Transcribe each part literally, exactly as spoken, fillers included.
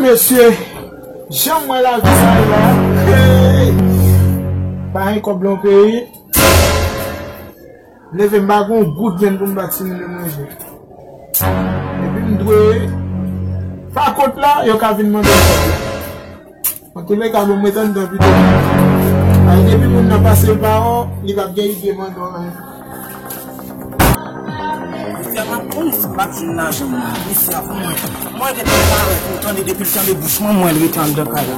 Mesye, jan m wè lavi sa ye la, hey! Pa gen kòb nan peyi. Leve m pa gen yon goud menm pou m bat timoun yo manje. Epi m dwe, pa kont la, yo ka vin mande m kòb la. Antoulèka, bon, mwen tann dan videyo. Ay, depi moun nan pase l pa wè w, li p ap gen ide mande w anyen. Misye ap konn si m p ap jwenn lajan mwen. Misye ap mwen. Mwen depi m parèt, m tande, depi l tande bouch mwen, mwen l rete anndan kay la.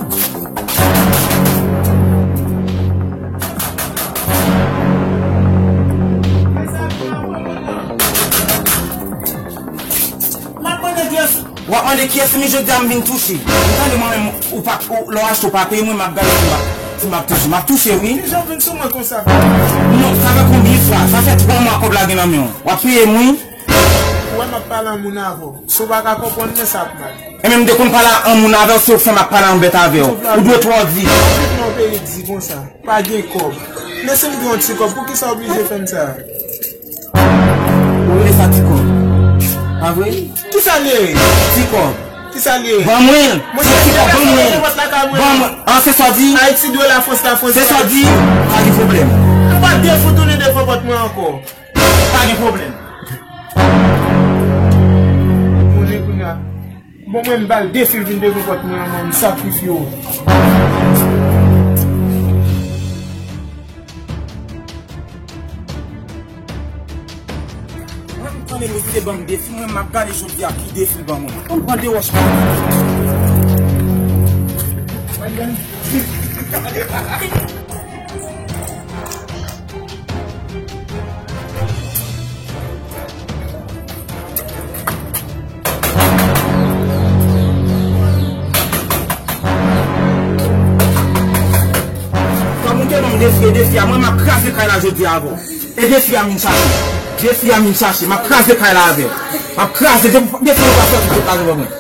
M ap mande kiyès. W ap mande kiyès, men jodi a m vin touche. M tande mwen menm, ou pa, ou, lè w achte, ou pa peye mwen, m ap gade si m ap, si m ap touche. M ap touche, wi. Kijan w vin sou mwen konsa? Non, sa fè konbyen fwa? Sa fè twa mwa kòb la gen nan men w. W ap peye m, wi. Ou wè m ap pale an moun avè w. Si w pa ka konprann mwen, sa ap mal. E menm m te konn pale an moun avè w, se w k fè m ap pale an bèt avè w. Ou dwe twò di. Ou vin nan peyi di konsa. Pa gen kòb. Men si m gen yon ti kòb, poukisa w oblije fè m sa? Ou rele sa ti kòb? Pa vre? Kisa l ye? Ti kòb. Kisa l ye? Ban mwen l. Se ti kòb, ban mwen l. Ban mwen. An, se sa w di? Ayiti dwe Lafrans, Lafrans dwe Ayiti. Se sa w di? Pa gen pwoblèm. Ou pa defoutounen devan pòt mwen ankò. Pa gen pwoblèm. Bon, mwen, m ba l defi l vin devan pòt mwen an, mwen, m sakrifye w. Mwen, m tande misye ban m defi, mwen, m ap gade jodi a ki defi l ban mwen. Ann pran de wòch. Kòm ou te ban m defi, e defi a, mwen, m ap kraze kay la jodi a avè w. E defi a m vin chache. Defi a m vin chache. M ap kraze kay la avè w. M ap kraze, de-, defi yo pa sòti tout lajan ban mwen.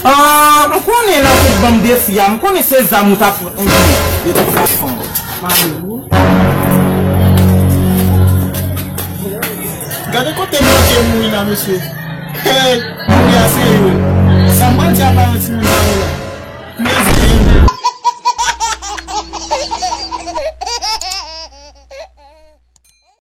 Ah, m konnen lè w te ban m defi a, m konnen se zam ou t ap pran, de tout fason. Gade kote m manke mouri la, mesye. Hey, mouri a serye. Sa m pral di a paran timoun sa yo la.